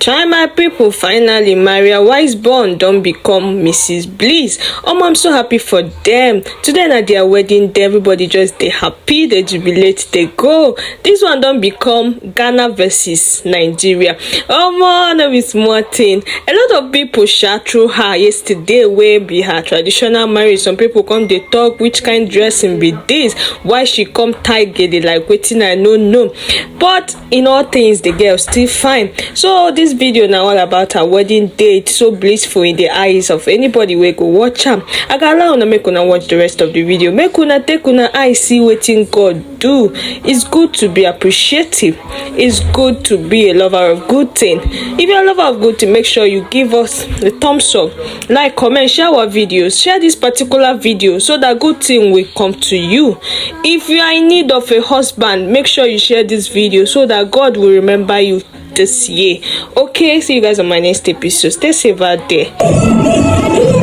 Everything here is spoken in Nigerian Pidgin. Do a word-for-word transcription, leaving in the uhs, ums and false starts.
Chai, my people, finally, Maria Wiseborn don become Missus Bliss. Um, I'm so happy for them. Today na their wedding day. Everybody just dey happy, dey jubilate, dey go. This one don become Ghana versus Nigeria. Omo, no be small thing. A lot of people sha throw her yesterday wey be her traditional marriage. Some people come dey talk which kind dressing be this, why she come tie gele like wetin I no know. But in all things, the girl still fine. So this video na all about her wedding day. It's so blissful in the eyes of anybody wey go watch am. I go allow una make una watch the rest of the video. Make una take una eye see wetin God do. It's good to be appreciative. It's good to be a lover of good thing. If you're a lover of good thing, make sure you give us a thumbs up, like, comment, share our videos, share this particular video so that good thing will come to you. If you are in need of a husband, make sure you share this video so that God will remember you this year. Okay, see you guys on my next episode. Stay safe out there.